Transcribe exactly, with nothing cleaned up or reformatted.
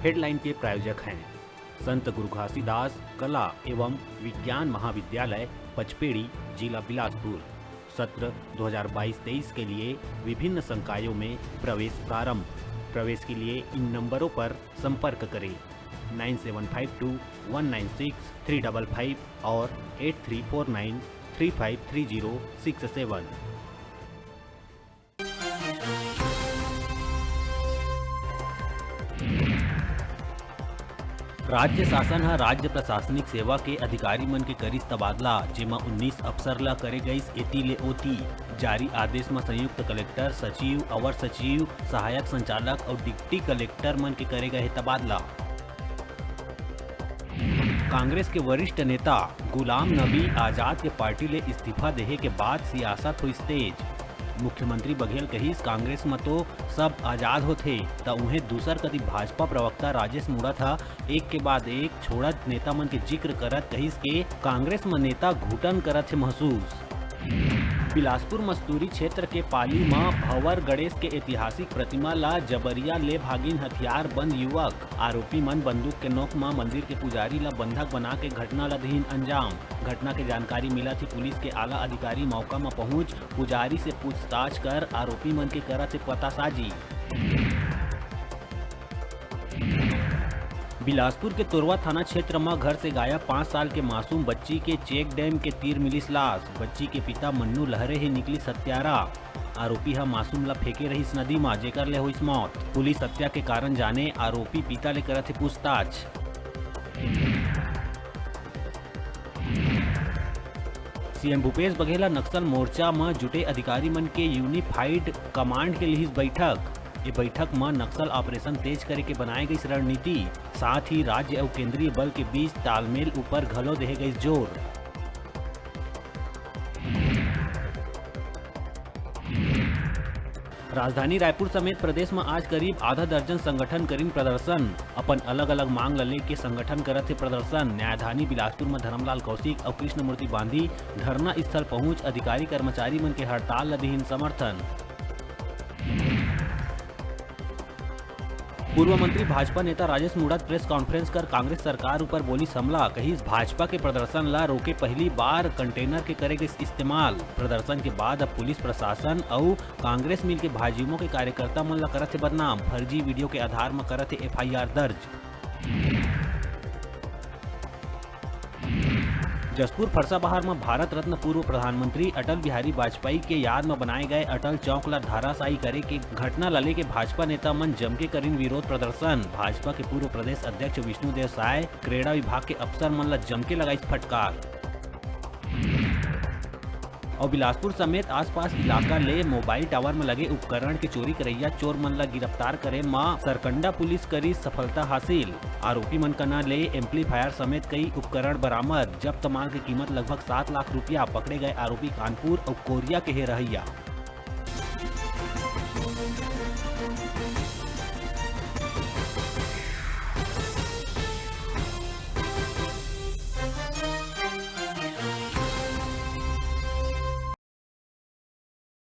Headline के प्रायोजक हैं संत गुरु घासीदास कला एवं विज्ञान महाविद्यालय पचपेड़ी, जिला बिलासपुर। सत्र दो हज़ार बाईस तेईस के लिए विभिन्न संकायों में प्रवेश प्रारंभ। प्रवेश के लिए इन नंबरों पर संपर्क करें, nine seven five two one nine six three double five और eight three four nine three five three zero six seven. राज्य शासन ह राज्य प्रशासनिक सेवा के अधिकारी मन के करिस तबादला, जेमा उन्नीस अफसर ला करे गइस एती ले ओती। जारी आदेश म संयुक्त कलेक्टर, सचिव, अवर सचिव, सहायक संचालक अउ डिप्टी कलेक्टर मन के करे गए हे तबादला। कांग्रेस के वरिष्ठ नेता गुलाम नबी आजाद के पार्टी ले इस्तीफा देहे के बाद सियासत होइस तेज। मुख्यमंत्री बघेल कहिस, कांग्रेस म तो सब आजाद होथे, त उहें दूसर कति भाजपा प्रवक्ता राजेश मूणत ह एक के बाद एक छोड़त नेता मन के जिक्र करत कहिस के कांग्रेस म नेता घुटन करत हे महसूस। बिलासपुर मस्तूरी क्षेत्र के पाली म भंवर गणेश के ऐतिहासिक प्रतिमा ला जबरिया ले भागिन हथियार बंद युवक। आरोपी मन बंदूक के नोक म मंदिर के पुजारी ला बंधक बना के घटना ला दिहिन अंजाम। घटना के जानकारी मिलत ही पुलिस के आला अधिकारी मौका म पहुंच पुजारी से पूछताछ कर आरोपी मन के करत हे पतासाजी। बिलासपुर के तोरवा थाना क्षेत्र म घर से गायब पाँच साल के मासूम बच्ची के चेक डैम के तीर मिलिस लाश। बच्ची के पिता मन्नू लहरे हे निकलिस हत्यारा। आरोपी ह मासूम ला फेंके रहिस नदी म, जेकर ले होइस मौत। पुलिस हत्या के कारण जाने आरोपी पिता ले करत हे पूछताछ। सीएम भूपेश बघेल ह नक्सल मोर्चा म जुटे अधिकारी मन के यूनिफाइड कमांड के लिहिस बैठक। ए बैठक म नक्सल ऑपरेशन तेज करे के बनाए गइस रणनीति, साथ ही राज्य अउ केंद्रीय बल के बीच तालमेल ऊपर घलो देहे गइस जोर। राजधानी रायपुर समेत प्रदेश म आज करीब आधा दर्जन संगठन करिन प्रदर्शन। अपन अलग-अलग मांग ल लेके संगठन करत हे प्रदर्शन। न्यायधानी बिलासपुर म धरमलाल कौशिक अउ कृष्णमूर्ति बांदी धरना स्थल पहुंच अधिकारी कर्मचारी मन के हड़ताल ल दिहिन समर्थन। पूर्व मंत्री भाजपा नेता राजेश मूणत प्रेस कॉन्फ्रेंस कर कांग्रेस सरकार ऊपर बोलिस हमला, कहिस भाजपा के प्रदर्शन ला रोके पहली बार कंटेनर के करे गइस इस्तेमाल। प्रदर्शन के बाद अब पुलिस प्रशासन अउ कांग्रेस मिलके भाजयुमो के कार्यकर्ता मन ला करत हे बदनाम, फर्जी वीडियो के आधार म करत हे एफआईआर दर्ज। जशपुर फरसाबहार म भारत रत्न पूर्व प्रधानमंत्री अटल बिहारी वाजपेयी के याद म बनाए गए अटल चौक ला धराशायी करे के घटना ला लेके भाजपा नेता मन जमके करिन विरोध प्रदर्शन। भाजपा के पूर्व प्रदेश अध्यक्ष विष्णुदेव साय क्रीड़ा विभाग के अफसर मन ला जमके लगाइस फटकार। अउ बिलासपुर समेत आसपास इलाका ले मोबाइल टावर म लगे उपकरण के चोरी करइया चोर मन ल गिरफ्तार करे म सरकंडा पुलिस करिस सफलता हासिल। आरोपी मन कना ले एम्पलीफायर समेत कई उपकरण बरामद। जब्त माल के कीमत लगभग सात लाख रुपया। पकड़े गए आरोपी कानपुर अउ कोरिया के हे रहइया।